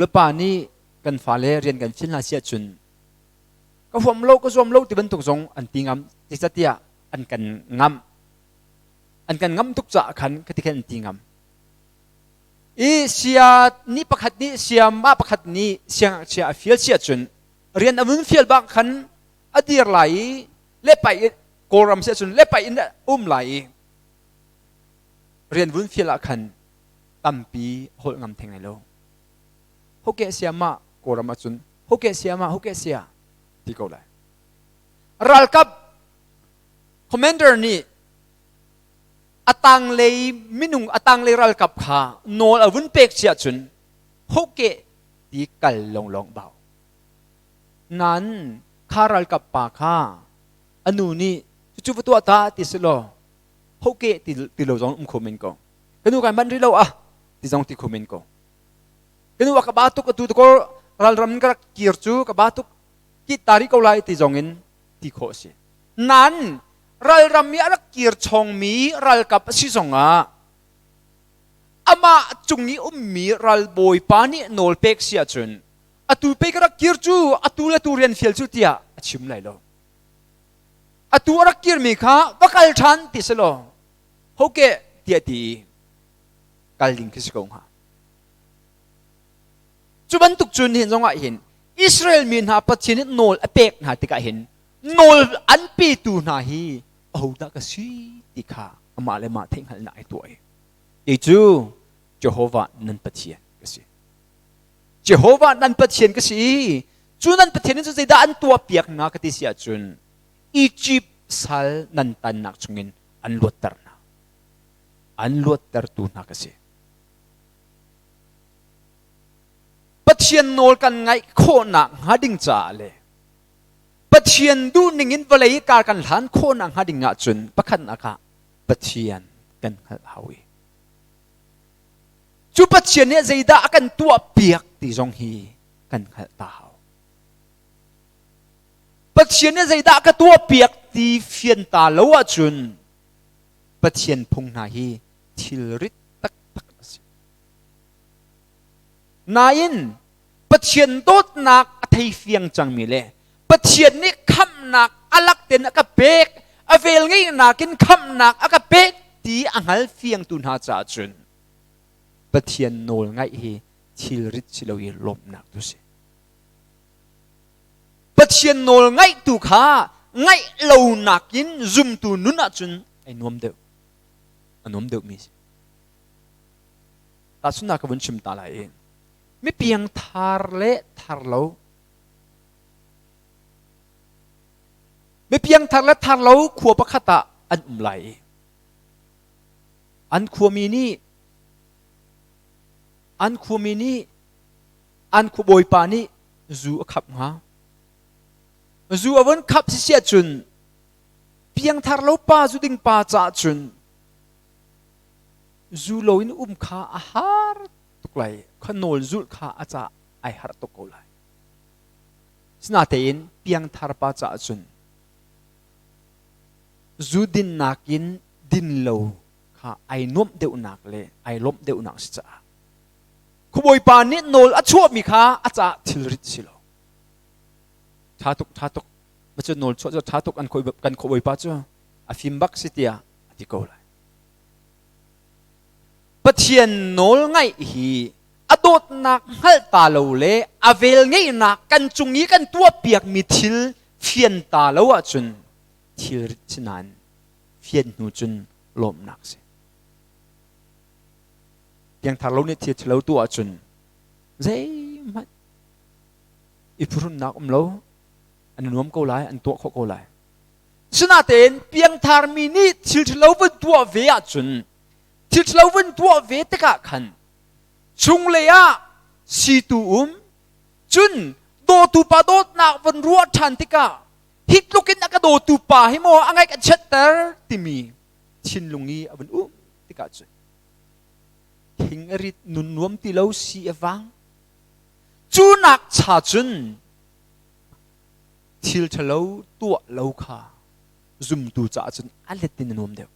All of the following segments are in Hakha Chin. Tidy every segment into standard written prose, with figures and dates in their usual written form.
Le pa nih kan fale rian kan fial hna si ahcun ka huam lo ka zuam lo ti bantuk zong an ti ngam zeicahtiah an kan ngamh an kan ngamh tuk caah khan khati khan an ti ngam i sia ni pakhat nih sia mah pakhat nih siangngakchia a fial si ahcun rian a vun fial bak khan a dir lai i lepai Kawlram si ahcun lepai in um lai i rian vun fial ah khan tampi holh ngam theng lai lo. Hoke sia ma Kawlram ahcun hoke sia ma hoke sia ti ko lai. Ralkap commander nih a tanglei minung a tanglei ralkap kha nawl a vun pek si ahcun hoke ti kal longlong bau. Nan kha ralkap pa kha a nu nih cucu va tuah ta ti si law hoke ti, ti lo zong um kho men ko ka nu kai manh rih lo ah ti zong ti kho men ko ka nu a ka ba tuk atu ko ralram ka rak kir cu ka ba tuk ki tari ko lai ti zong in ti khawh a si nan ralram i a rak kir chongmi ralkap a si zongah amah cung i ummi ralbawipa nih nawl pek si ahcun atu pe ka rak kir cu atu le tu rian fial cu tiah a chim lai lo atu a rak kirmi kha va kal ṭhan ti si law hoke tiah ti i kal ding khi si ko hnga cu bantuk cun hin zongah hin Israel mi hna Pathian nih nawl a pek hna tikah hin nawl an petu hna hi ahodah ka si ti kha amah le mah theihhngalhnak ai tuah i kei cu Jehovah nan Pathian ka si Jehovah nan Pathian ka si i cu nan Pathian nih cun zeidah an tuahpiak hna ka ti si ahcun Egypt sal nan tannak chungin an luatter hna an luattertu hna ka si Pathian nawl kan ngaih khawhnak hnga ding caah le Pathian duhning in vawlei kar kan hlan khawhnak hnga ding ahcun pakhatnak ah Pathian kan hngalh hau i cu Pathian nih zeidah a kan tuahpiak ti zong hi kan hngalh ta hau. Pathian nih zeidah ka tuahpiak ti fian ta lo ahcun Pathian phung hna hi thilrit taktak a si. Nain Pathian dawtnak a thei fiang cangmi le Pathian nih khamhnak a lak ten a ka pek, a vel ngeihnak in khamhnak a ka pek ti a hngal fiangtu hna caah cun Pathian nawl ngaih hi thilrit si lo i lawmhnak tu si. Pathian nawl ngaihtu kha ngaih lo nakin zumtu nun ahcun ai nuam deuh. A nuam deuhmi si. Tahchunhnak ka vun chim ta lai i mi piangthar le thar lo mi piangthar le thar lo khua pakhat ah an um lai i an khuami nih An khuami nih an khuabawipa nih zu a khap hnga. Zu a von khap si ahcun piangthar lo pa zu ding pa caah cun zu lo in um kha a har tuk lai. Kha nawl zulh kha a ca ai harh tuk ko lai. Sinatein piangthar pa caah cun zu din nakin din lo kha ai nuamh deuhnak le ai lawmh deuhnak si caah khuabawipa nih nawl a chuahmi kha a caah thilrit si lo ṭha tuk ṭha tuk ma cu nawl chuah cu ṭha tuk an kan khuabawipa cu a fim bak si tiah a ti ko lai Pathian nawl ngaih hi a dawtnak hngalh ta lo le a vel ngeihnak kan cung i kan tuahpiakmi thil fian ta lo ahcun thilrit si nain fian hnu cun lawmhnak si. Piangthar lo nih thil ṭhalo tuah ahcun zeihmanh i phuhrunnak um lo, an nuam ko lai, an tuah khawh ko lai. Sinatein piangthar mi nih thil ṭhalo vun tuah ve ahcun thil ṭhalo vun tuah ve tikah khan chunglei ah situ um cun dawtu pa dawtnak vun ruah ṭhan tikah hi tluk in a ka dawtu pa hi maw a ngaih a chiatter timi thinlung i a vun um tikah cun thing a rit nun nuam ti lo si a vang cu nak cha cun thil ṭhalo tuah lo kha zumtu caah cun a let in a nuam deuh.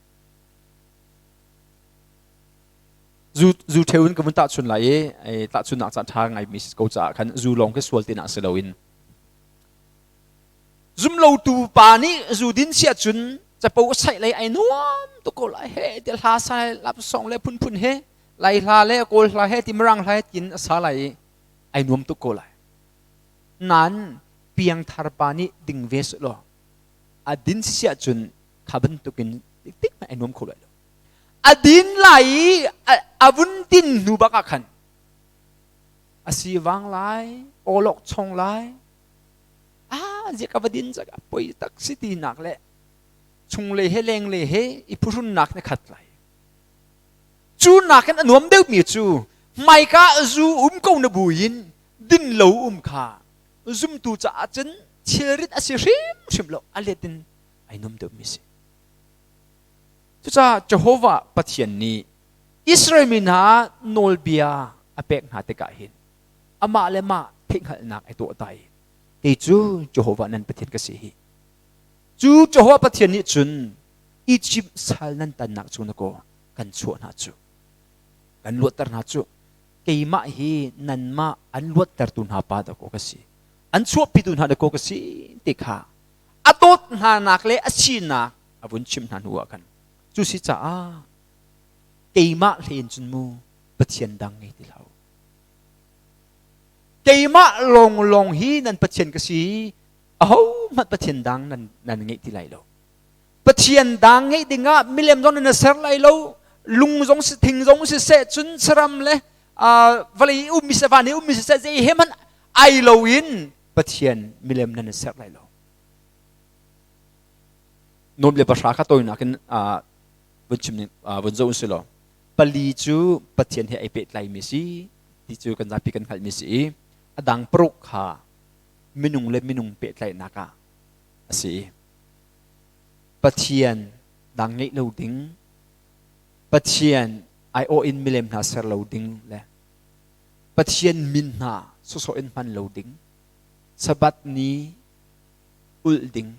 Zu zu ṭheu in ka vun tahchun lai i tahchunnak ca ṭha ngaimi si ko caah khan zu lawng khi sual tinak si loin zumlotu pa nih zu din si ahcun capo a saih lei ai nuam tuk ko lai he ti hla sai lap song le phunphun he lai hla le kawl hla he ti mirang hla he tin a sa lai i ai nuam tuk ko lai. Nain piangthar pa nih ding ve seh law a din si ahcun kha bantukin tik hmanh ai nuam kho lai lo. A din lai i a vun din hnu bak ah khan a sivang lai, awlok chong lai, ah zia ka va din cak poi tak si ti nak le chunglei he lenglei he i phuhrunnak ne khat lai. Cu nakin a nuam deuhmi cu hmaika zu um ko na buin din lo um kha zumtu caah cun thilrit a si hrimhrim lo, a let in ai nuam deuhmi si. Cucaah Jehovah Pathian nih Israel mi hna nawlbia a pek hna tikah hin amah le mah theihhngalhnak ai tuah ta i kei cu Jehovah nan Pathian ka si hi. Cu Jehovah Pathian nih cun Egypt sal nan tannak cu na kaw kan chuah hna cu, kan luatter hna cu, keimah hi nanmah an luattertu hna pa dakaw ka si, an chuahpitu hna dakaw ka si ti kha a dawt hnanak le a sinak a vun chimh hna hnu ah khan cu si caah keimah hlein cun mu Pathian dang ngei ti hlah u. Keimah lawnglawng hi nan Pathian ka si, ahohmanh Pathian dang nan, nan ngeih ti lai lo. Pathian dang ngeih dingah milem zong nan ser lai lo, lung zong si thing zong si seh, cun saram le vawlei ummi se van i ummi siseh zei he hmanh ai loin Pathian milem nan ser lai lo. Nawm le pahra kha tawinak in vun chim ning vun zoh si law pali cu Pathian he ai pehtlaimi si ti cu kan zapi kan hngalhmi si i a dang paruk kha minung le minung pehtlaihnak ah a si. Pathian dang ngeih lo ding, Pathian aiawh in milem hna ser lo ding le Pathian min hna sawsawh in hman lo ding, Sabbath ni ulh ding,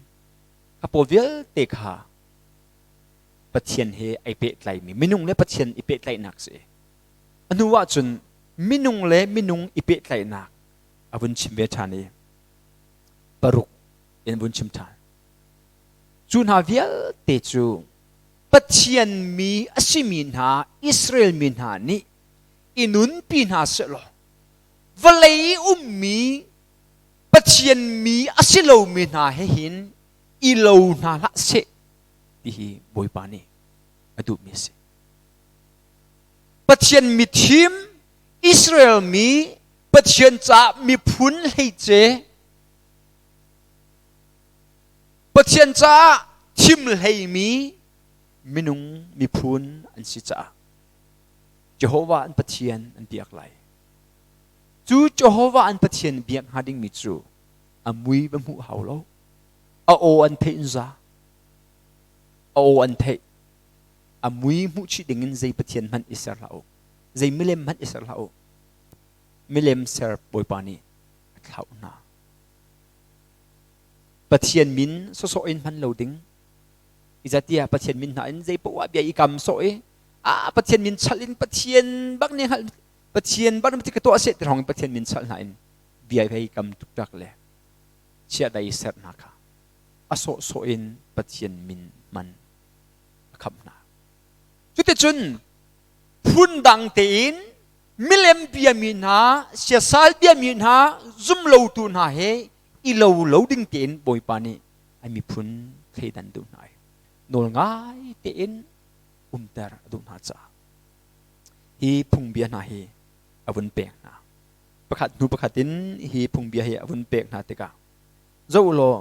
kha pawl vialte kha Pathian he ai pehtlaimi minung le Pathian i pehtlaihnak si. A hnu ahcun minung le minung i pehtlaihnak a vun chim ve ṭhan i paruk in vun chim ṭhan. Cu hna vialte cu Pathian mi a simi hna Israel mi hna nih i nunpi hna sehlaw vawlei i ummi Pathian mi a si lomi hna he hin i lo hna hlah seh ti hi Bawipa nih a duhmi a si. Pathian mithim Israel mi Pathian caah miphun hleice Pathian caah thim hleimi minung miphun an si caah Jehovah an Pathian an biak lai. Cu Jehovah an Pathian biak hnga dingmi cu a mui va hmuh hau lo. A aw an theih in za. A aw an theih. A mui hmuh chih dingin zei Pathian hmanh i ser hlah u. Zei milem hmanh i ser hlah u. Milem ser Bawipa nih a thlauh hna. Pathian min sawsawh in hman lo ding. Izatiah Pathian min hna in zei poah bia i kam sawh i a Pathian min chalh in Pathian bak nih hngalh Pathian bak nih ka tuah seh ti hrawng in Pathian min chalh hna in bia hei kam tuktak le chiah i serh hna kha a sawhsawh in Pathian min hman a khamh hna. Cuticun phundang tein milem biami hna, siasal biami hna, zumlotu hna he i lo lo ding tein Bawipa nih a miphun thleidan duh hna i nawl ngai tein umter a duh hna caah hi phungbia hna hi a vun pek hna. Pakhat hnu pakhat in hi phungbia hi a vun pek hna tikah zoh law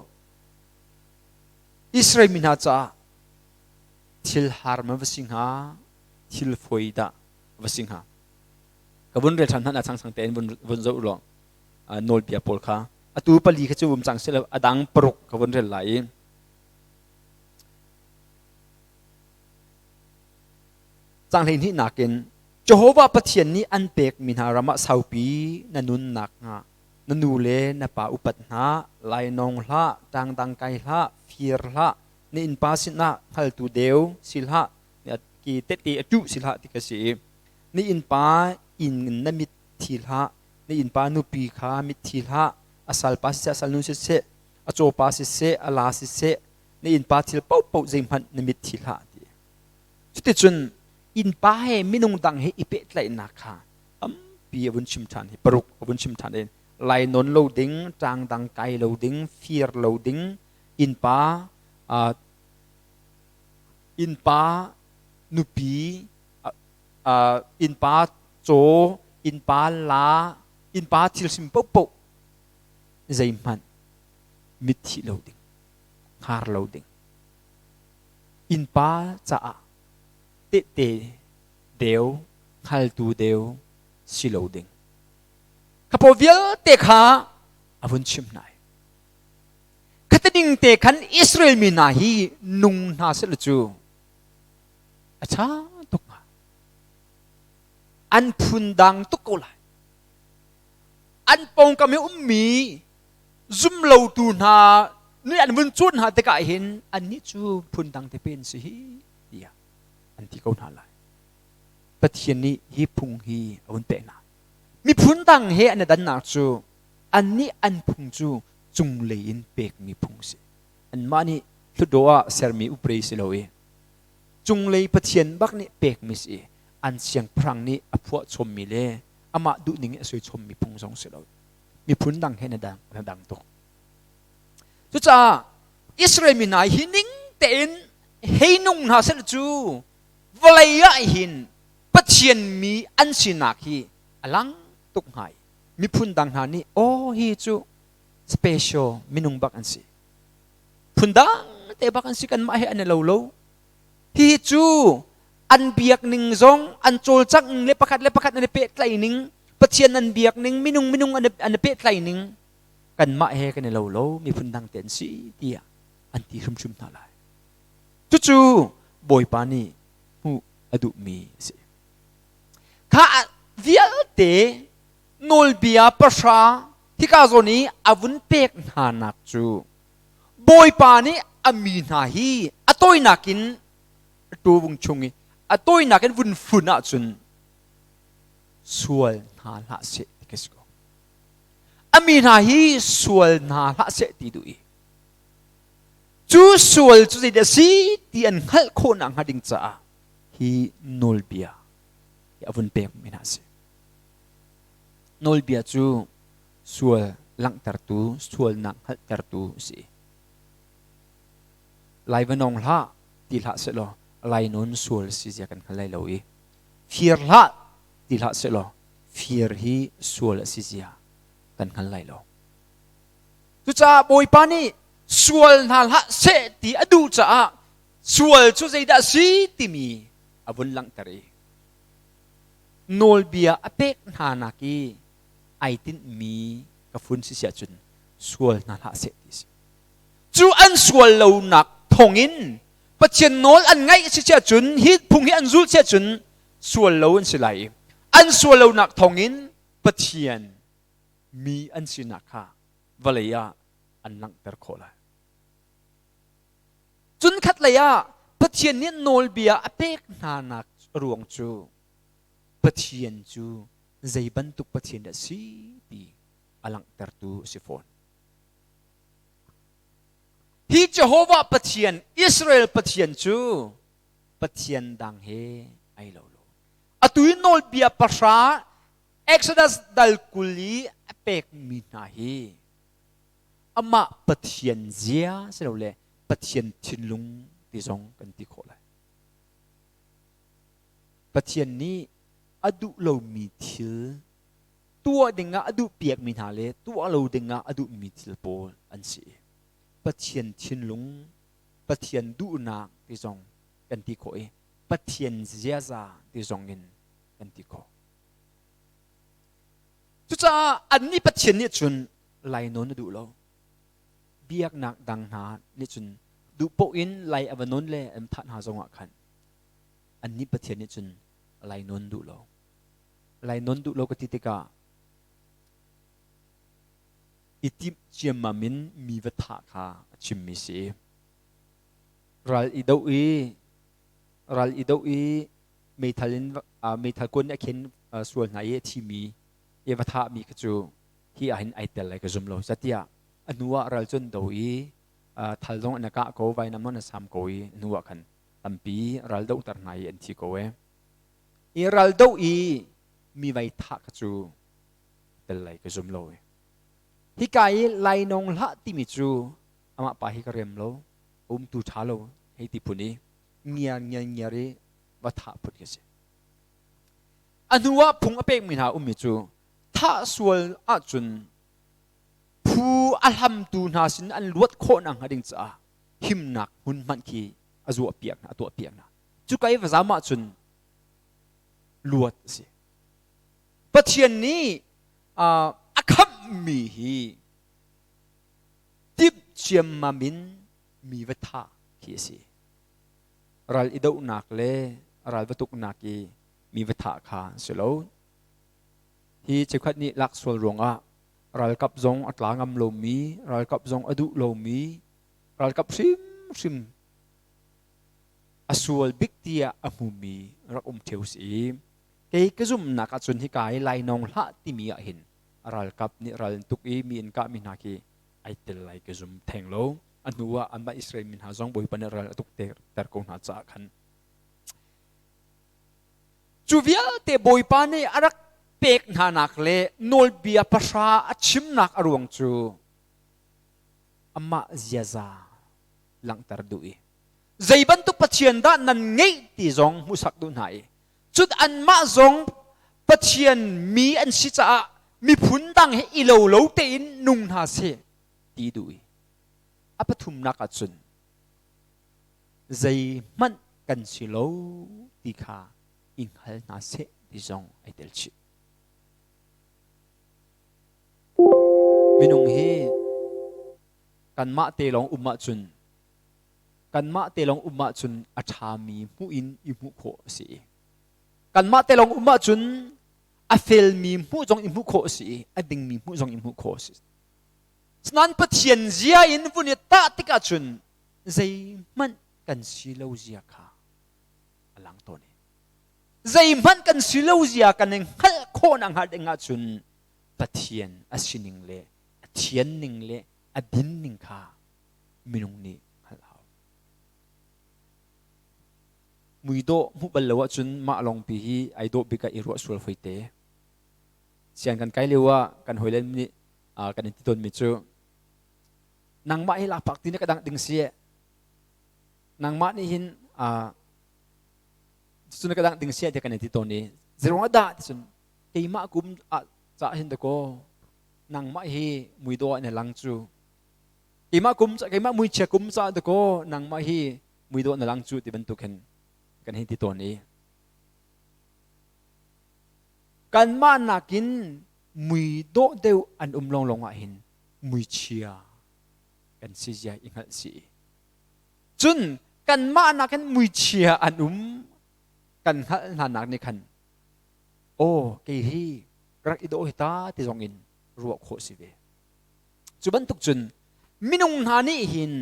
Israel mi hna caah thil har ma va si hnga, thil fawi dah va si hnga? Ka vun rel ṭhan hmanh ah chang tein vun vun zoh law nawlbia pawl kha atu pali kha cu um cang silo a dang paruk ka vun rel lai i Caang 12 in Jehovah Pathian nih an pekmi hna ram ah saupi na nun nakhnga na nu le na pa upat hna, lainawng hlah, ṭangdang kai hlah, fir hlah, na innpa sinah hngaltu deu si hlah, ki tete a ṭuh si hlah ti ka si i. Na innpa inn na mit thi hlah, na innpa nupi kha mit thi hlah, a salpa siseh, a salnu siseh, a cawpa siseh, a la siseh, na innpa thil paohpaoh zeihmanh na mit thi hlah ti. Cuticun innpa he minung dang he i pehtlaihnak kha tampi a vun chim ṭhan hi paruk a vun chim ṭhan i lainawn lo ding, ṭangdang kai lo ding, fir lo ding, innpa innpa nupi innpa caw, innpa la, innpa thil sim paohpaoh zeihmanh mitthih lo ding, hngar lo ding. Innpa caah tehte deu, hngaltu deu si lo ding. Kha pawl vialte kha a vun chim hna. Khatining te khan Israel mi hna hi nung hna seh cu a ṭha tuk hnga. An phun dang tuk ko lai. An pawngkam i ummi zumlotu hna nih an vun cuan hna tikah hin annih cu phun dang te pen si hi tiah an ti ko hna lai. Pathian nih hi phung hi a vun pek hna. Miphun dang he an i dannak cu annih an phung cu cunglei in pekmi phung si. Anmah nih hlutdaw ah sermi upre si lo i cunglei Pathian bak nih pekmi si i an siangpahrang nih a phuah chommi le amah duhning in a sui chommi phung zong si lo. Miphun dang he na dang, na dang tuk. Cucaah Israel mi hna hi ning tein hei nung hna seh cu vawlei ah hin Pathian mi an sinak hi a lang tuk hnga i miphun dang hna nih aw hi cu special minung bak an si phundang te bak an si kanmah he an i lo lo hihi cu an biak ning zong an cawlcangh ning le pakhat le pakhat an i pehtlaih ning Pathian an biak ning minung minung an i pehtlaih ning kanmah he kan i lo lo miphun dang te an si tiah an ti hrimhrim hna lai cucu Bawipa nih hmuh a duhmi a si kha vialte nawlbia pahra hika zawn i a vun pek hna nak cu Bawipa nih a mi hna hi a tawinak in tuvung chung i a tawinak in vun fun ahcun sual hna hlah seh ti ka si ko. A mi hna hi sual hna hlah seh ti duh i cu sual cu zeidah si ti an hngalh khawhnak hnga ding caah hi nawlbia hi a vun pek mi hna a si. Nawlbia cu sual langhtertu, sualnak hngalhtertu a si. Lai va nong hlah ti hlah sehlaw lai nawn sual si zia kan hngal lai lo i fir hlah ti hlah sehlaw fir hi sual a si zia kan hngal lai lo. Cucaah Bawipa nih sual hna hlah seh ti a duh caah sual cu zeidah a si timi a vun langhter i nawlbia a pek hna nak i ai tinhmi ka fun si siah cun sual hna hlah seh ti a si. Cu an sual lonak thawngin Pathian nawl an ngaih si siah cun hi phung hi an zulh siah cun sual lo an si lai i an sual lonak thawngin Pathian mi an sinak kha vawlei ah an langhter khawh lai. Cun khatlei ah Pathian nih nawlbia a pek hnanak ruang cu Pathian cu zei bantuk Pathian dah si ti a langhtertu a si fawn. Hi Jehovah Pathian, Israel Pathian cu Pathian dang he ai lo lo. Atu i nawlbia pahra Exodus dal 20 i a pekmi hna hi amah Pathian zia silole Pathian thinlung ti zong kan ti khawh lai. Pathian nih a duh lomi thil tuah dingah a duhpiakmi hna le tuah lo dingah a duhmi thil pawl an si. Pathian thinlung, Pathian duhnak ti zong kan ti khawh i Pathian ziaza ti zong in kan ti khawh. Cucaah annih Pathian nih cun lainawn a duh lo. Biaknak dang hna nih cun duh paoh in lai a va nawn le an thah hna zongah khan annih Pathian nih cun lainawn duh lo. Lainawn duh lo ka ti tikah i timh ciammam in mi va thah kha a chimmi si. Ral i doh i ral i doh i Meithal in meithal kuan nih a khen sual hna i a thimi i va thahmi kha cu hi ah hin ai tel lai ka zum lo. Zatiah a hnu ah ral cun do i thal zong an kah ko, vainam an sam ko i hnu ah khan tampi ral dohter hna i an thi ko e. I ral do i mi vai thah kha cu tel lai ka zum lo e. Hika i lainawng hlah timi cu amah pa hi ka rem lo, umtu ṭha lo hei ti phun i ngiar ngiar ngiar i va thah phun khi si. A hnu ah phung a pekmi hna ummi cu thah sual ahcun phu a hlamtu hna sin an luat khawh nakhnga ding caah himnak hmun hmanh khi a zuah piak hna, a tuah piak hna. Cuka i va zam ahcun luat a si. Pathian nih a khamhmi hi timh ciammam in mi va thah khi a si. Ral i dohnak le ral va tuknak i mi va thah kha a si lo. Hi cheukhat nih lak sual ruangah ralkap zong a tla ngam lomi, ralkap zong a duh lomi, ralkap hrimhrim a sual bik tiah a hmumi rak um ṭheo si i kei ka zumhnak ahcun hika hi lainawng hlah timi ah hin ralkap nih ral an tuk i mi an kahmi hna khi ai tel lai ka zum theng lo. A hnu ah anmah Israel mi hna zong Bawipa nih ral a tuk ter ko hna caah khan cu vialte Bawipa nih a rak pek hna nak le nawlbia pahra a chimnak a ruang cu amah ziaza langhter duh i zei bantuk Pathian dah nan ngeih ti zong hmuhsak duh hna i cun anmah zong Pathian mi an si caah miphun dang he i lo lo tein nung hna seh ti duh i a pathumnak ah cun zeihmanh kan si lo ti kha i hngal hna seh ti zong ai tel chih. Minung hi kanmah te lawng um ahcun kanmah te lawng um ahcun a ṭhami hmuh in i hmuh khawh a si i kanmah te lawng um ahcun a felmi hmuh zong i hmuh khawh a si i a dingmi hmuh zong i hmuh khawh a si. Sinain Pathian zia in vun i tah tikah cun zeihmanh kan si lo zia kha a lang tawn i zeihmanh kan si lo zia kan i hngalh khawh nak hnga ding ahcun Pathian a sining le a thian ning le a din ning kha minung nih hngalh hau. Muidawh hmuh bal lo ahcun mah lawngpi hi ai dawh bik ah i ruah sual hoi te. Sian kan kai lio ah kan hawile nih kan in ti tawnmi cu nangmah hi lakphak ti na ka dangh ding si nangmah nih hin cun na ka dangh ding si tiah kan in ti tawn i zeiruang ah dah ticun keimah kum ah cah hin dakaw nangmah hi muidawh ah na lang cu keimah kum keimah muichia kum caah dakaw nangmah hi muidawh na lang cu ti bantuk hin kan hin ti tawn i kanmah nakin mui dawh deuh an um lawnglawng ah hin muichia kan si zia i hngalh si. Cun kanmah nakin muichia an um kan hngalh hna nak nih khan aw kei hi ka rak i dawh hi ta ti zong in ruah khawh si ve. Cu bantuk cun minung hna nih hin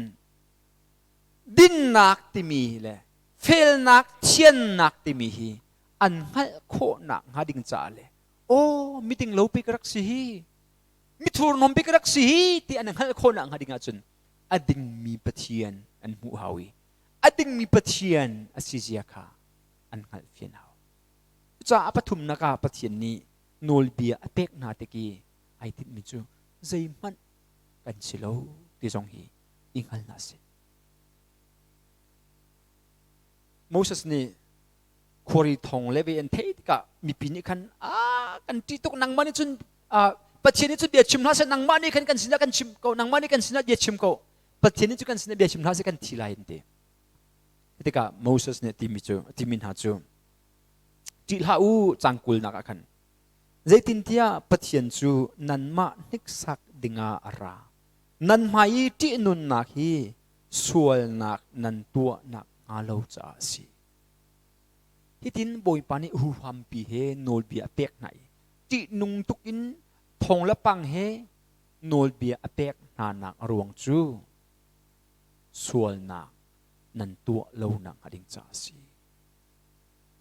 dinnak timi le felnak thiannak timi hi an hngalh khawhnak hnga ding caah le aw miding lo pi ka rak si hi mithurnom pi ka rak si hi ti an hngalh khawhnak hnga ding ahcun a dingmi Pathian an hmuh hau i a dingmi Pathian a si zia kha an hngalh fian hau. Cucaah a pathumnak ah Pathian nih nawlbia a pek hna tik i ai tinhmi cu zeihmanh kan si lo ti zong hi i hngal hna sih. Moses nih khuari thong le ve an theih tikah mipi nih khan a kan ṭih tuk nangmah nih cun Pathian nih cun bia chim hlah seh nangmah nih khan kan sinah kan chim ko nangmah nih kan sinah bia chim ko Pathian nih cun kan sinah bia chim hlah seh kan thi lai an ti tikah Moses nih timi cu timi hna cu ṭih hlah u cangkulnak ah khan zeitintiah Pathian cu nanmah hniksak dingah a ra nan hmai i ṭihnunnak hi sualnak nan tuahnak hnga lo caah a si Hitin Bawipa nih huhampi he nawlbia a pek hna i ṭihnung tuk in thong le pang he nawlbia a pek hnanak a ruang cu sualnak nan tuah lonak hnga ding caah a si.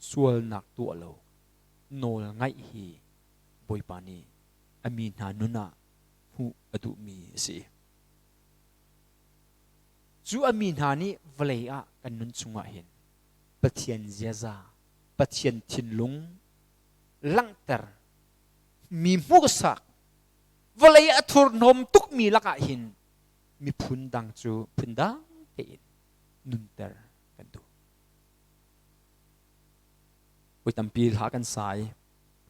Sualnak tuah lo nawl ngaih hi Bawipa nih a mi hna nun ah hmuh a duhmi a si. Cu a mi hna nih vawlei ah kan nun chungah hin Pathian ziaza, Pathian thinlung langhter mi hmuhsak vawlei a thurhnawm tukmi lakah hin miphun dang cu phundang tein nunter kan duh. Voi tampi hla kan sa i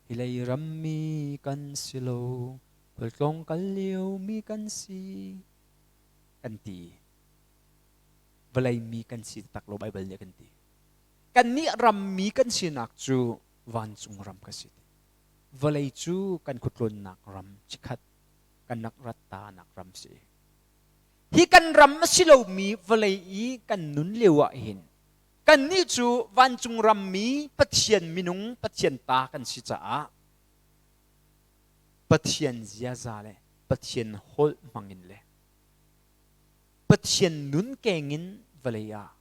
hi lei rammi kan si lo, khualtlawng kal liomi kan si kan ti. Vawlei mi kan si tak lo Baibal nih a kan ti. Kannih rammi kan sinak cu vancung ram ka si. Vawlei cu kan khuatlawnnak ram chikhat kan rak rat tanak ram si. Hi kan ram a si lomi vawlei i kan nun lio ah hin kannih cu vancung rammi Pathian minung Pathian ta kan si caah Pathian ziaza le Pathian holh hmangin le Pathian nun kengin vawlei ah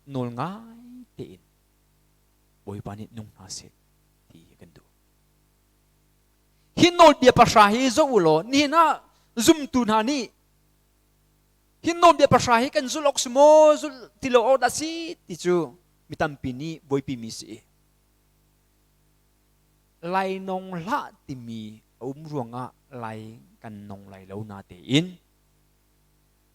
nawl ngai tein Bawipa nih nung hna seh ti kan duh. Hi nawlbia pahra hi zoh u law nihin ah zumtu hna nih hi nawlbia pahra hi kan zulh awk si maw zulh ti lo awk dah si ti cu mi tampi nih buaipi mi si. Lai nong hlah timi a um ruangah lai kan nong lai lo na tein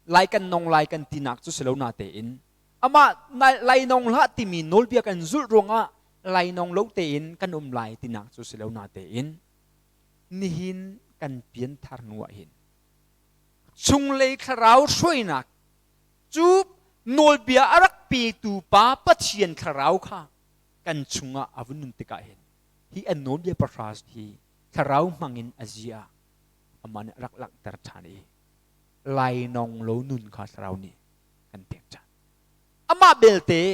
lai kan nong lai kan tinak cu si lo na tein amah lainawng hlah timi nawlbia kan zulh ruangah lainawng lo tein kan um lai tinak cu si lo na tein nihin kan pianthar hnu ah hin chunglei thlarau hruainak cu nawlbia a rak petu pa Pathian thlarau kha kan chungah a vun nun tikah hin hi an nawlbia pahra hi thlarau hmangin a zia amah nih rak langhter ṭhan i lainawng lo nun kha thlarau nih kan pek ṭhan. Amah belte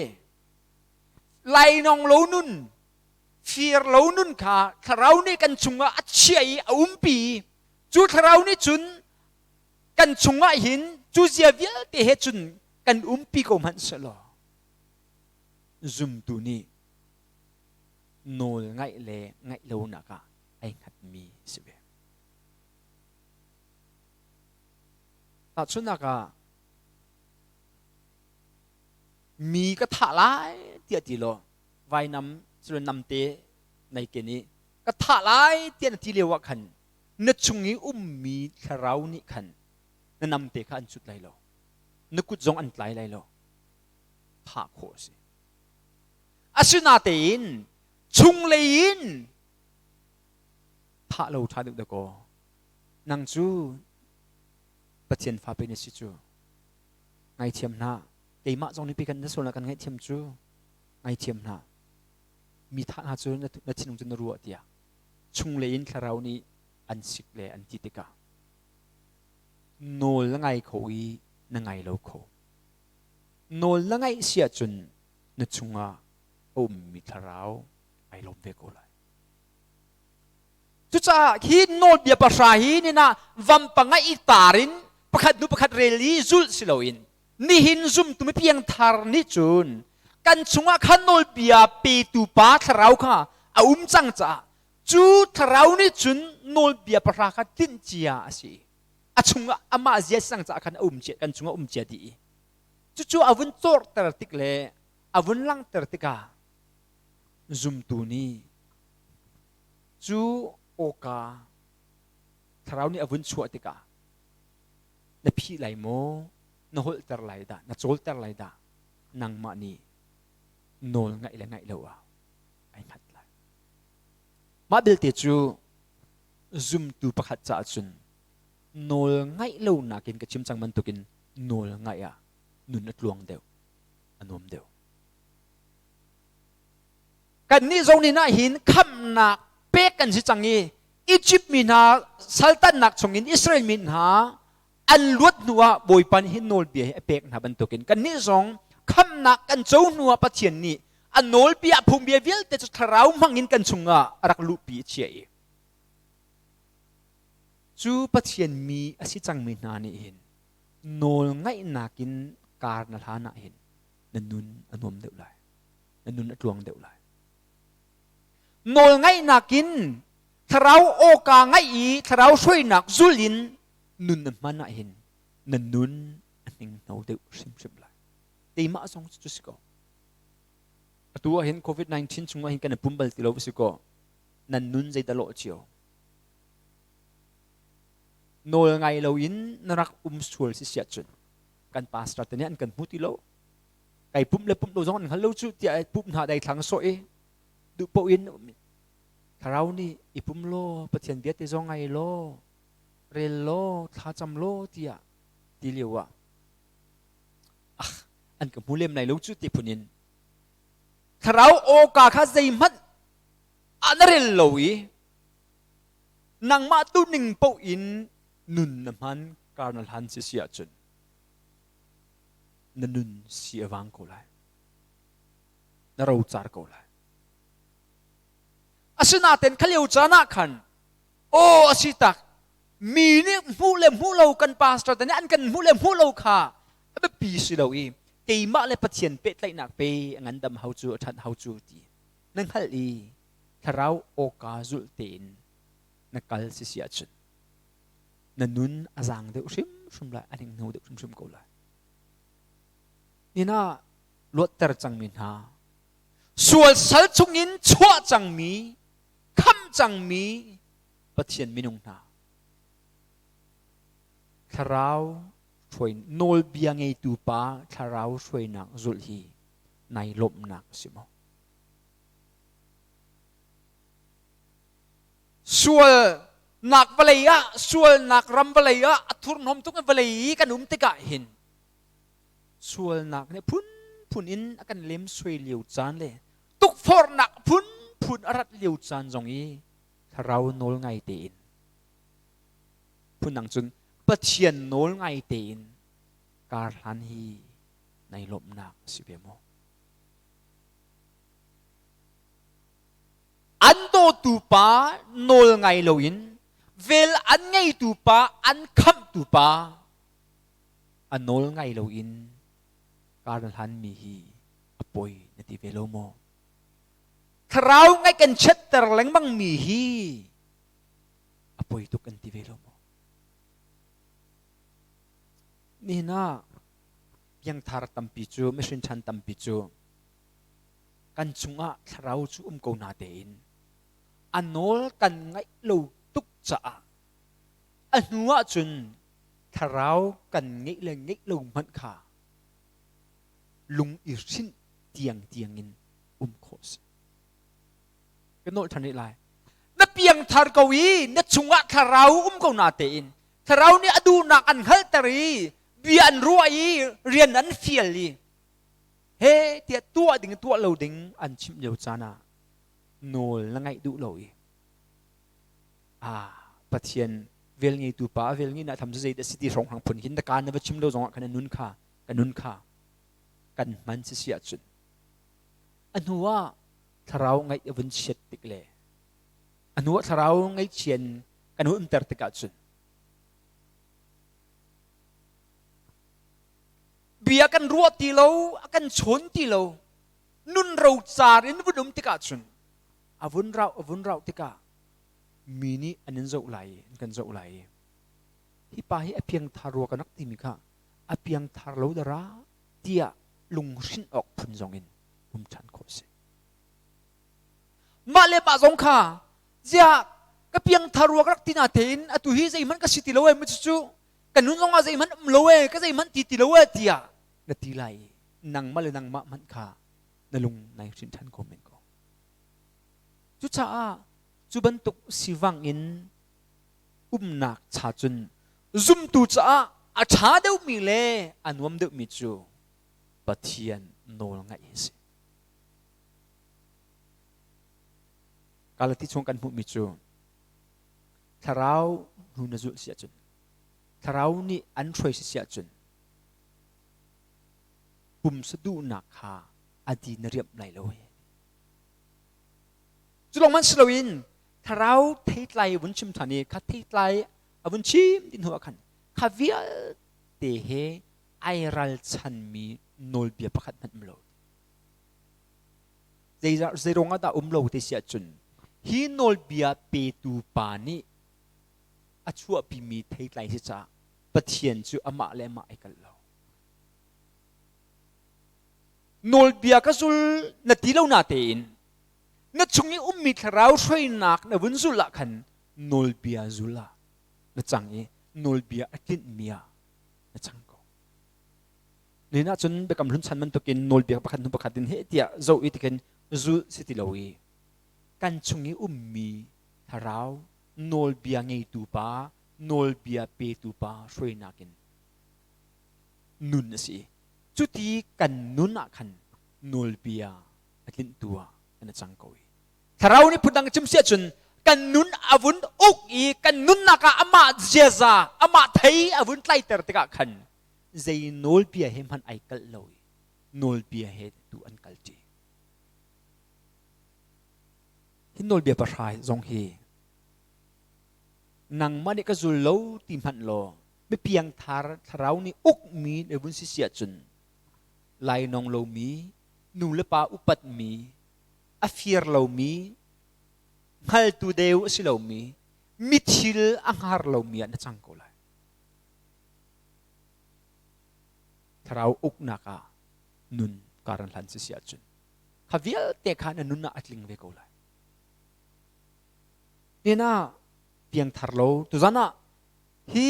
lainawng lo nun, fir lo nun kha thlarau nih kan chungah a chiah i a umpi. Cu thlarau nih cun kan chungah hin cu zia vialte he cun kan umpi ko hmanh sehlaw zumtu nih nawl ngaih le ngaih lonak ah ai hngatmi si ve. Tahchunhnak ah mi ka thah lai tiah ti law vainam cu namte nei ken i ka thah lai tiah na ti lio ah khan na chung i ummi thlarau nih khan na namte kha an cut lai lo, na kut zong an tlai lai lo, thah khawh a si. Asinatein chunglei in thah lo ṭha deuh dakaw nang cu Pathian fa pe na si cu ngaithiam hna keimah zong nih kan na sualnak kan ngaihthiam cu ngaithiam hna mi thah hna cu na thinlung cu na ruah tiah chunglei in thlarau nih an sik le an ti tikah nawl na ngai kho i na ngai lo kho. Nawl na ngaih si ahcun na chungah a ummi thlarau ai lawm ve ko lai. Cucaah hi nawlbia pahra hi nina vampang ah i tar in pakhat hnu pakhat rel i zulh si loin nihin zumtu mi piangthar nih cun kan chungah khan nawlbia petu pa thlarau kha a um cang caah cu thlarau nih cun nawlbia pahra kha tlinh cia a si. A chungah amah zia si cang caah khan a um cia kan chungah um cia dih i cucu a vun cawrter tik le a vun langhter tikah zumtu nih cu awka thlarau nih a vun chuah tikah na phih lai maw, na holhter lai dah, na cawlter lai dah, nangmah nih nawl ngaih le ngaih lo ah ai hngat lai. Mah belte cu zumtu pakhat caah cun nawl ngaih lo nakin ka chim cang bantukin nawl ngaih ah nun a tluang deuh, a nuam deuh. Kannih zong nih nah hin khamhnak pek kan si cang i Egypt mi hna saltannak chungin Israel mi hna an luat hnuah Bawipa nih hin nawlbia hi a pek hna bantukin kannih zong khamhnak kan co hnuah Pathian nih a nawlbia phungbia vialte cu thlarau hmangin kan chungah a rak luhpi a chiah i cu Pathian mi a si cangmi hna nih hin nawl ngaihnak in kar na hlan ah hin na nun a nuam deuh lai, na nun a tluang deuh lai. Nawl ngaihnak in thlarau awka ngaih i thlarau hruainak zul in nun na hman ah hin na nun a hninghno deuh hrimhrim lai. Keimah zong cu si ko. Atu ah hin COVID-19 chungah hin kan i pum bal ti lo si ko. Nan nun zeidah lawh cio. Nawl ngai loin na rak um sual si siah cun kan pastor te nih an kan hmu ti lo. Kai pumh le pumh lo zong an hngal lo cu tiah pumh hna dai thlang sawh i duh paoh in thlarau nih i pum law Pathian bia te zong ngai law rel law thlacam law tiah ti lio ah ah an ka hmu lem lai lo cu ti phun in thlarau awka kha zeihmanh ah na rel lo i nangmah tu ning paoh in nun na hman kar na hlan si si ahcun na nun si a vang ko lai na rocar ko lai asinain kha lio caan ah khan aw a si tak mi nih hmuh le hmuh lo kan pastor te nih an kan hmuh le hmuh lo kha a biapi si lo i keimah le Pathian pehtlaihnak pe a ngandam hau cu a ṭhan hau cu ti na hngalh i thlarau awka zulh tein na kal si si ahcun na nun a zaang deuh hrimhrim lai a hninghno deuh hrimhrim ko lai nina luatter cangmi hna sual sal chungin chuah cangmi kham cangmi Pathian minung hna thlarau hruai nawlbia ngeitu pa thlarau hruainak zulh hi nai lawmhnak a si maw sualnak vawlei ah sualnak ram vawlei ah a thurhnawm tuk vawlei i kan um tikah hin sualnak nih phunphun in a kan lemsoi lio caan le tukforhnak phunphun a rat lio caan zong i thlarau nawl ngai tein phundang cun Pathian nawl ngai tein kar hlan hi nai lawmhnak a si ve maw? An dawtu pa nawl ngai loin vel an ngeitu pa an khamhtu pa a nawl ngai loin kar na hlanmi hi a poi na ti ve lo maw? Thlarau ngaih kan chiatter lengmangmi hi a poi tuk kan ti ve lo maw? Nihin ah piangthar tampi cu mihrin ṭhan tampi cu kan chungah thlarau cu um ko na tein a nawl kan ngaih lo tuk caah a hnu ah cun thlarau kan ngeih le ngeih lo hmanh kha lung i hrinh tiang tiang in um khawh si. Ka nolh ṭhan rih lai. Na piangthar ko i na chungah thlarau um ko na tein thlarau nih a duhnak an hngalhter i bia an ruah i rian an fial i he tiah tuah ding tuah lo ding an chimh lio caan ah nawl na ngaih duh lo i ah Pathian vel ngeitu pa vel ngei na tham cu zei dah si ti hrawng hang phun hin na kaan na va chim lo zongah khan nun kha ka nun kha kan hman si si ahcun a hnu ah thlarau ngaih a vun chiat tik le a hnu ah thlarau ngaihchian kan hun umter tikah cun bia kan ruah ti lo a kan chawn ti lo nun rocar in vun um tikah cun a vun rauh a vun rauh tikah mi nih an in zoh lai an kan zoh lai hi pa hi a piangthar rua kan rak timi kha a piangthar lo dara tiah lunghrinh awk phun zong in um ṭhan khawh si. Mah le mah zong kha ziah ka piangthar rua ka rak ti na tein atu hi zeihmanh ka si ti lo e mu cu ka nun zong ah zeihmanh um lo e ka zeihmanh ti ti lo e tiah na ti lai i nangmah le nangmah hmanh kha na lung nai hrin ṭhan ko men ko. Cucaah cu bantuk sivang in umnak cha cun zumtu caah a ṭha deuhmi le a nuam deuhmi cu Pathian nawl ngaih hi a si. Galati chung kan hmuhmi cu thlarau hnu na zulh si ahcun thlarau nih an hruai si si ahcun pumsa duhnak kha a di na riamh lai lo hi. Cu lawng hmanh si loin thlarau theitlai vun chim ṭhan i kha theitlai a vun chim dih hnu ah khan kha vialte he ai ralchanmi nawlbia pakhat hmanh um lo. Zei ruangah dah um lo ti si ahcun Hi nawlbia petu pa nih a chuahpimi theitlai si caah Pathian cu amah le amah ai kalh lo. Nawlbia ka zul na ti lo na tein na chung i ummi thlarau hruainak na vun zulh ah khan nawlbia zul ah na cang i nawlbia a tlinhmi ah na cang ko. Nihin ahcun biakam hlun chan bantukin nawlbia pakhat hnu pakhat in heh tiah zoh i tikhin zulh si ti lo i kan chung i ummi thlarau nawlbia ngeitu pa nawlbia petu pa hruainak in nun a si. Cuti kan nun ah khan nawlbia a tlinhtu ah kan i cang ko i thlarau nih phundang chim si ahcun kan nun a vun uk i kan nunnak ah amah ziaza amah thei a vun tlaiter tikah khan zei nawlbia he hmanh ai kalh lo i nawlbia he tu an kal ṭi. Hi nawlbia pahra zong hi nangmah nih ka zul lo ti hmanh law mipiangthar thlarau nih ukmi le vun si si ahcun lainawng lomi nu le pa upatmi a fir lomi hngaltu deu a si lomi mithil a hngar lomi ah na cang ko lai. Thlarau uknak ah nun karan hlan si si ahcun kha vialte kha na nun ah a tling ve ko lai. Nina piangthar lo tuzan ah hi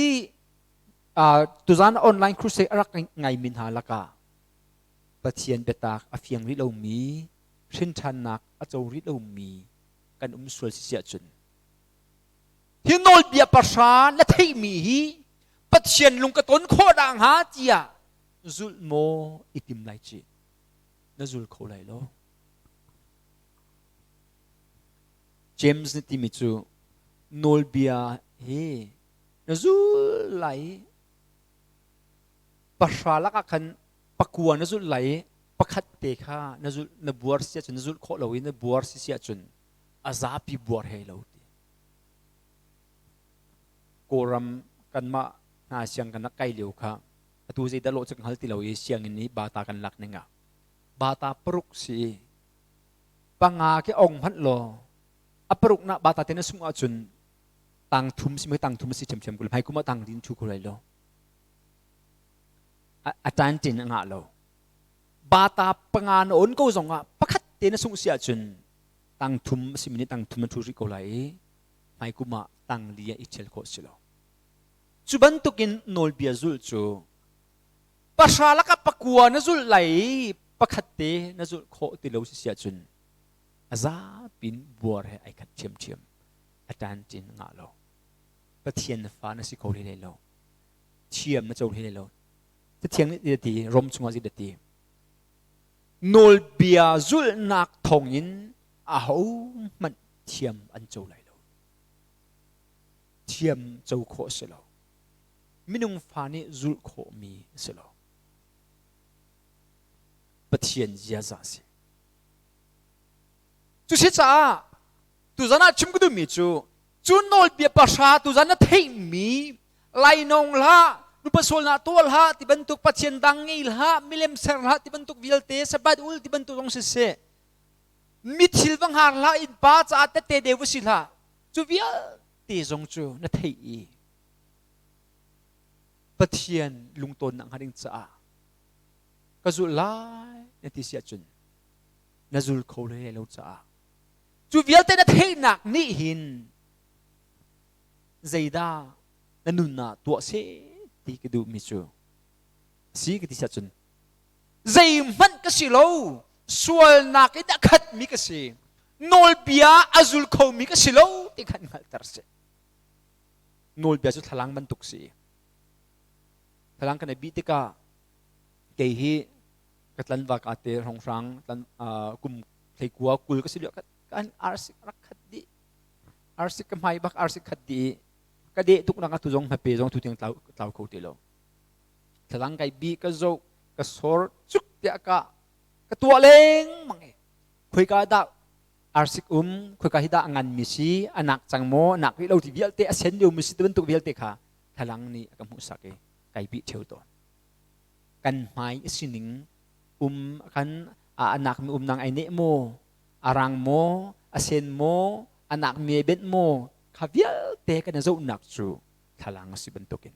tuzan online crusade a rak ngaimi hna lakah Pathian biatak a fiang rih lomi hrinṭhannak a co rih lomi kan um sual si si ahcun hi nawlbia pahra na theihmi hi Pathian lung ka ton khawh dah hnga tiah zulh maw i tim lai ci na zul kho lai lo. James nih timi cu nawlbia hi na zul lai pahra lakah khan pakua na zulh lai i pakhat te kha na zulh na buar si ahcun na zulh khawh lo i na buar si si ahcun a zapi buar he lo ti. Kawlram kanmah hna siang kan rak kai lio kha atu zeidah lawh cu ka hngal ti lo i sianginn i bata kan lak ning ah bata paruk si i panga khi ong hmanh law a paruk nak bata te na sungh ahcun tang thum si tang thum si ṭhiamṭhiam ko hmai kum ah tang din thu ko lai lo a tan tin a ngah lo bata panga na on ko zong ah pakhat te na sungh si ahcun tang thum si mi nih tang thum na thu rih ko lai i hmai kum ah tang li ah i ṭhial khawh si lo. Cu bantukin nawlbia zulh cu pahra lakah pakua na zulh lai i pakhat te na zulh khawh ti lo si si ahcun a zapin buar he ai khat ṭhiamṭhiam a ṭanṭin ngah lo. Pathian na fa na si kho hlei lo. Thiam na co hlei lo. Cathiang nih ti Rom chungah zi ti. Nawlbia zulhnak thawngin ahohmanh thiam an co lai lo. Thiam co khawh a si lo. Minung fa nih zulh khawhmi a si lo. Pathian ziaza a si. Cusi caah tuzan ah chim ka duhmi cu cu nawlbia pahra tuzan na theihmi lainawng hlah nupa sualnak tuah hlah ti bantuk pathian dang ngei hlah milem ser hlah ti bantuk vialte sabbath ul ti bantuk zong siseh mi thil va hngar hlah innpa caah tette deu va si hlah cu vialte zong cu na theih i Pathian lungtawnnak hnga ding caah ka zulh lai na ti si ahcun na zul kho hlei lo caah cu vialte na theihnak nih hin zeidah na nun ah tuah seh ti ka duhmi cu si ka ti si ahcun zeihmanh ka si lo sualnak in a khatmi ka si nawlbia a zul khomi ka si lo ti khan hngalhter si nawlbia cu thlalang bantuk si thlalang kan i bih tikah kei hi ka tlanva ka te hrawnghrang tlan kum thleikua kul ka si lio kan arsik rak khat dih arsik ka hmai bak arsik khat dih ka deh tuk nak atu zong hmape zong tu tiang tlau tlau kho ti lo thlalang kai bi ka zo ka sor cuk tiah ka ka tuah leng mang e khoika dah arsik um khoika hi dah a ngan mi si anak cang maw anak rih lo ti vialte a sen lio mi si ti bantuk vialte kha thlalang nih a ka hmuhsak i kai bih theu tawn kan hmai a sining um kan anak mi um nang ai neh maw arang maw a sen maw a Anak mi benh maw? Kha vialte kan i zohnak cu thlalang a si bantukin.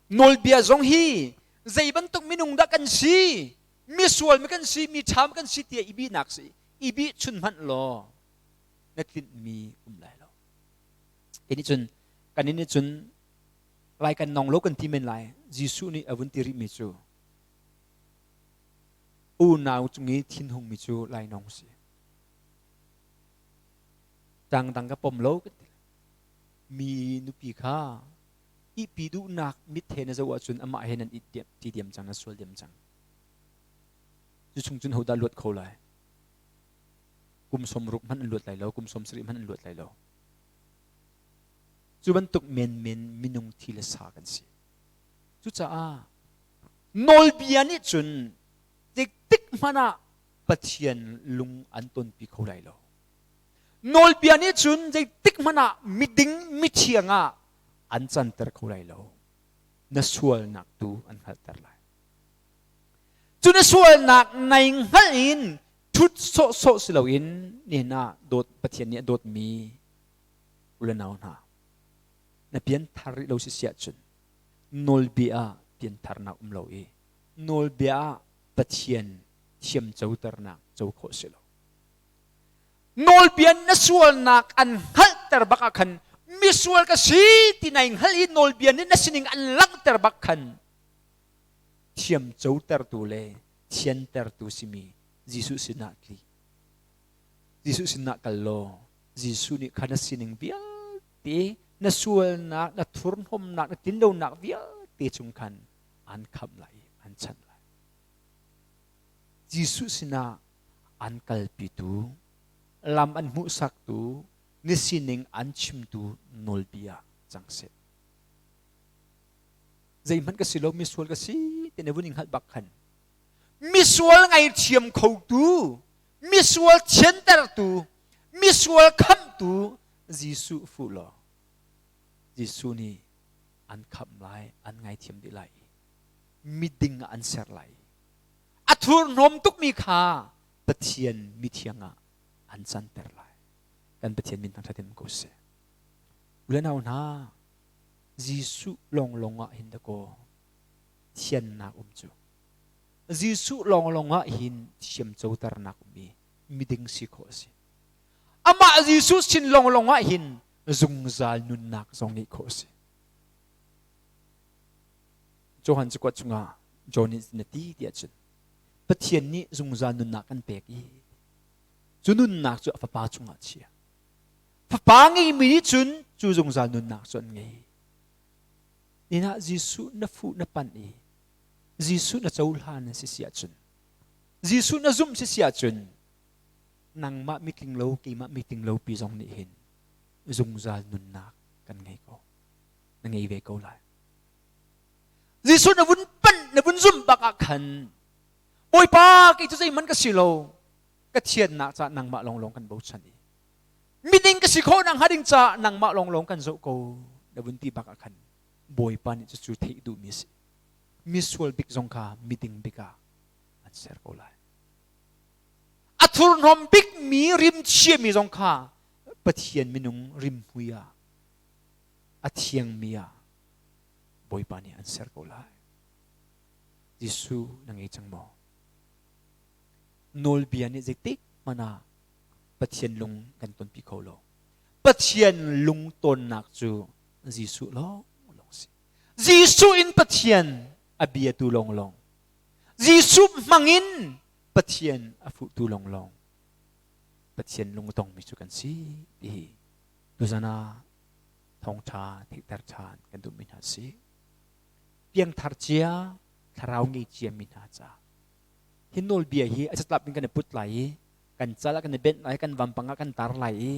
Nawlbia zong hi zei bantuk minung dah kan si? Misual mi kan si, mi ṭha kan si tiah i bihnak si. I bih chun hmanh law na tlinhmi um lai lo. Kei nih cun kan nih cun lai kan nong lo kan ti men lai. Jesuh nih a vun ti rihmi cu unau cung i thinhungmi cu lainawng si. Tang dang ka pom lo kan ti. Mi nupi kha ihpi duhnak mit he na zoh ahcun amah he nan i ti diam cang, na sual diam cang. Cu chung cun hodah luat kho lai? Kum 60 hmanh an luat lai lo, kum 70 hmanh an luat lai lo. Cu bantuk menmen minung thi le sa kan si. Cucaah nawlbia nih cun tik hmanh ah Pathian lung an tonpi kho lai lo. Nawlbia nih cun zeitik hmanh ah miding mithiang ah an canter kho lai lo. Na sualnak tu an hngalhter lai. Cu na sualnak nai hngalh in ṭhut sawhsawh si loin nihin ah dawt Pathian nih a dawtmi u le nau hna na pianthar rih lo si si ahcun nawlbia ah piantharnak um lo i nawlbia ah Pathian thiamcoternak co khawh si lo. Nawlbia na sualnak an hngalhter bak ah khan misual ka si ti nai hngalh i nawlbia nih na sining an langhter bak khan thiamcotertu le thiantertu simi Jesuh sinah tli. Jesuh sinah kal law Jesuh nih kha na sining vialte na sualnak, na thurhnawmnak, na tlinlonak vialte chung khan an khamh lai, an chanh lai. Jesuh sinah an kalpitu, lam an hmuhsaktu, na sining an chimtu nawlbia cang seh. Zeihmanh ka si lo, misual ka si ti na vun i hngalh bak khan misual ngaithiam khotu, misual thiantertu, misual khamhtu Jesuh fuh law Jesuh nih an khamh lai, an ngaithiam dih lai i miding ah an ser lai. A thurhnawm tukmi kha Pathian mithiang ah an canter lai. Kan Pathian min thangṭhat in ko seh. Ulenau hna, Jesuh lawnglawng ah hin dakaw thiannak um cu. Jesuh lawnglawng ah hin thiamcoternak um i miding si khawh a si. Amah Jesuh sin lawnglawng ah hin zungzal nunnak zong ngeih khawh a si. Johan cakuat chungah John nih na ti tiah cun Pathian nih zungzal nunnak kan pek i cu nunnak cu a fapa chungah chia. Fapa ngeimi nih cun cu zungzal nunnak cu an ngei. Ninah Jesuh na fuh na panh i Jesuh na cohlan na si si ahcun Jesuh na zumh si si ahcun nangmah mitling lo keimah mitling lo pi zong nih hin zungzal nunnak kan ngei ko na ngei ve ko lai Jesuh na vun panh na vun zumh bak ah khan Bawipa kei cu zeihmanh ka si lo ka thiannak caah nangmah lawnglawng kan bochan i miding ka si khawh nak hnga ding caah nangmah lawnglawng kan zoh ko na vun ti bak ah khan Bawipa nih cucu theih duhmi a si misual bik zong kha miding bik ah an ser ko lai a thurhnawm bikmi rimchiami zong kha Pathian minung rimhmui ah a thiangmi ah Bawipa nih an ser ko lai. Jesuh na ngei cang maw? Nawlbia nih zeitik hmanh ah Pathian lung kan tonpi kho lo. Pathian lung tonnak cu Jesuh lawng lawng si. Jesuh in Pathian a biatu lawnglawng. Jesuh hmangin Pathian a fuhtu lawnglawng. Pathian lung tongmi cu kan si ti hi tuzan ah thawngṭha theihter ṭhan kan duhmi hna si. Piangthar cia, thlarau ngei ciami hna ca. Hi nawlbia hi a catlap in kan i put lai i kan cal ah kan i benh lai, kan vampang ah kan tar lai i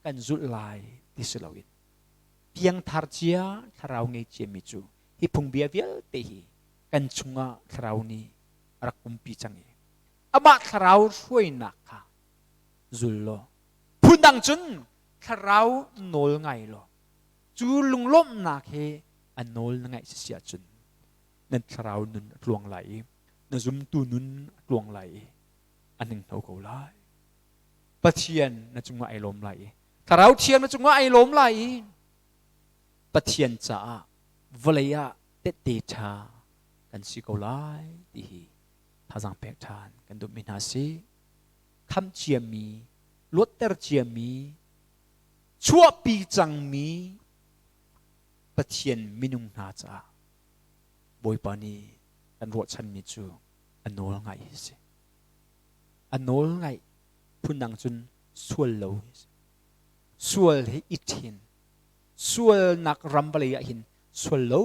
kan zulh lai ti si loin piangthar cia, thlarau ngei ciami cu hi phungbia vialte hi kan chungah thlarau nih a rak umpi cang i amah thlarau hruainak kha zul law phundang cun thlarau nawl ngai law cu lunglawmhnak he a nawl na ngaih si ahcun nan thlarau nun a tluang lai i na zumtu nun a tluang lai i a hninghno ko lai. Pathian na cungah ai lawm lai i Thlarau Thiang na cungah ai lawm lai i Pathian caah vawlei ah tehte ṭha kan si ko lai ti hi thazaang pek ṭhan kan duhmi hna si. Khamh ciami, luatter ciami, chuahpi cangmi Pathian minung hna caah Bawipa nih kan ruahchanmi cu a nawl ngaih hi si. A nawl ngaih phundang cun sual lo hi si. Sual hi i ṭhin. Sualnak ram vawlei ah hin sual lo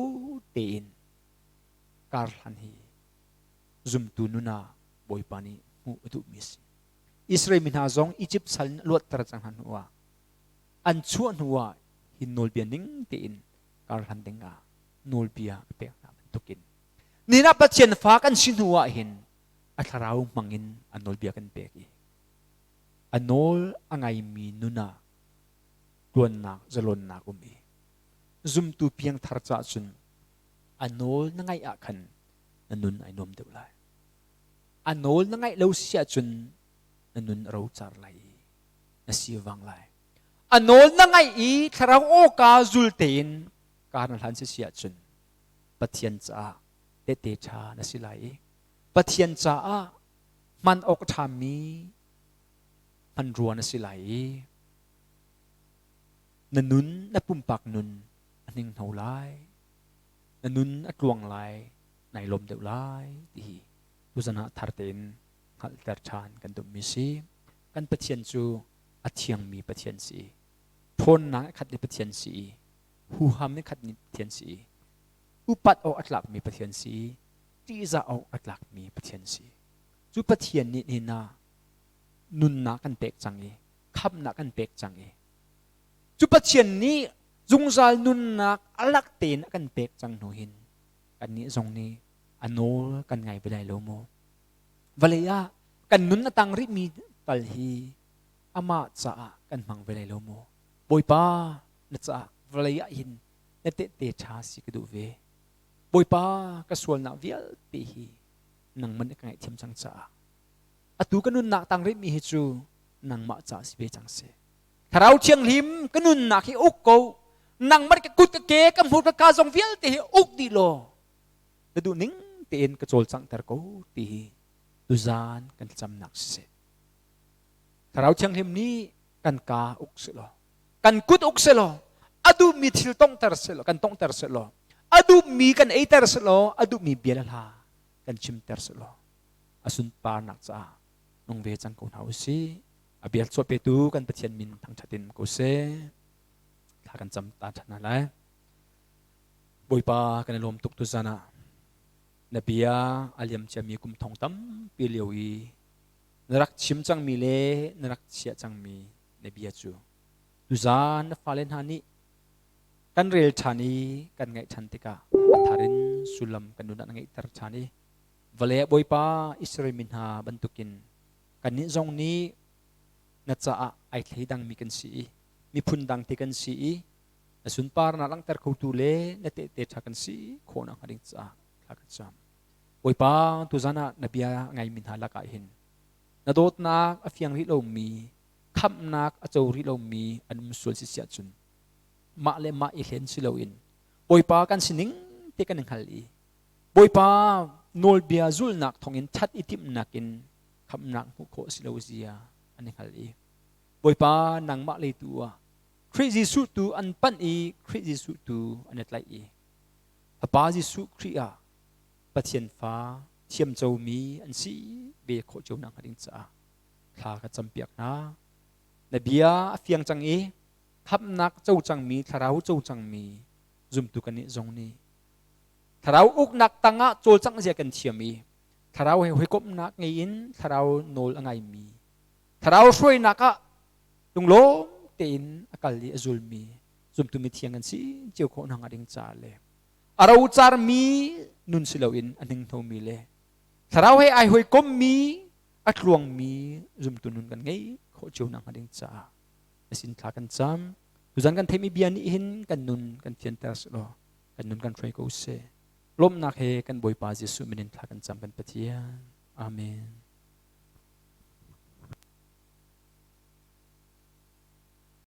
tein kar hlan hi zumtu nun ah Bawipa nih hmuh a duhmi a si. Israel mi hna zong Egypt sal in luatter cang hna hnu ah an chuah hnu ah hi nawlbia ning tein kar hlan ding ah nawlbia a pek hna bantukin nihin ah Pathian fa kan si hnu ah hin a thlarau hmang in a nawlbia kan pek i a nawl a ngaimi nun ah tuannak zalonnak um i zumtu piangthar caah cun a nawl na ngaih ah khan na nun ai nuam deuh lai. A nawl na ngaih lo si ahcun na nun a rocar lai i na sivang lai. A nawl na ngaih i thlarau awka zul tein kar na hlan si si ahcun Pathian caah tehte ṭha na si lai i Pathian caah hman awk a ṭhami hmanrua na si lai i na nun na pumpak nun a hninghno lai na nun a tluang lai nai lawm deuh lai ti hi tuzan ah thar tein hngalhter ṭhan kan duhmi si. Kan Pathian cu a thiangmi Pathian si i ṭhawnnak a khatmi Pathian si i huham in khatmi Pathian si i upat awk a tlakmi Pathian si i ṭihzah awk a tlakmi Pathian si. Cu Pathian nih nihin ah nunnak kan pek cang i khamnak kan pek cang i cu Pathian nih zungzal nunnak a lak tein a kan pek cang hnu hin kannih zong nih a nawl kan ngai ve lai lo maw? Vawlei ah kan nun a tang rihmi tal hi amah caah kan hmang ve lai lo maw? Bawipa na caah vawlei ah hin na tehte ṭha si ka duh ve. Bawipa ka sualnak vialte hi nangman na ka ngaihthiam cang caah atu ka nunnak tang rihmi hi cu nangmah caah si ve cang seh. Thlarau Thianghlim ka nunnak hi uk ko. Nangmah ka kut ka ke ka hmur ka ka zong vialte hi uk dih law na duh ning tein ka cawlcanghter ko ti hi tuzaan kan thlacamnak siseh. Thlarau Thianghlim nih kan ka uk seh law kan kut uk seh law a duhmi thil tonghter seh law kan tonghter seh law a duhmi kan eiter seh law a duhmi bia le hla kan chimter seh law a sunparnak caah nung ve cang ko hna usih. A bia chuah petu kan Pathian min thangṭhat in ko seh. Thla kan cam ta ṭhan hna lai. Bawipa kan i lawm tuk tuzan ah na bia a liam ciami kum thong tampi lio i na rak chim cangmi le na rak chiah cangmi na bia cu tuzan na fale hna nih kan rel ṭhan i kan ngaih ṭhan tikah a thar in sullam kan nun ah na ngeihter ṭhan i vawlei ah Bawipa Israel mi hna bantukin Kannih zong nih na caah ai thleidangmi kan si i miphun dangte kan si i na sunparnak langhter khotu le na tehte ṭha kan si khawh nakhnga ding caah thla kan cam. Bawipa, tuzan ah na bia ngaimi hna lakah hin na dawtnak a fiang rih lomi, khamhnak a co rih lomi an um sual si siah cun mah le mah i hlen si loin Bawipa kan sining te kan i hngal i Bawipa nawlbia zulhnak thawngin ṭhat i timhnak in khamhnak hmuh khawh si lo zia an i hngal i Bawipa nangmah lei tu ah Khrih Jesuh tu an panh i Khrih Jesuh tu an i tlaih i Fapa Jesuh Khrih ah Pathian fa thiamcomi an si ve khawh cio nakhnga ding caah thla ka campiak hna. Na bia a fiang cang i khamhnak co cangmi thlarau co cangmi zumtu kannih zong nih thlarau uknak tangah cawlcangh zia kan thiam i thlarau he hawikomhnak ngei in thlarau nawl a ngaimi thlarau hruainak ah lunglawm tein a kal i a zulmi zumtu mithiang kan si cio khawh hna ding caah le a rocarmi nun si loin a hninghnomi le thlarau he ai hawikommi a tluangmi zumtu nun kan ngei khawh cio nakhnga ding caah na sin thla kan cam. Tuzan kan theihmi bia nih hin kan nun kan fianter selaw kan nun kan hruai ko seh. Lawmhnak he kan Bawipa Jesuh min in thla kan cam kan Pathian. Amen.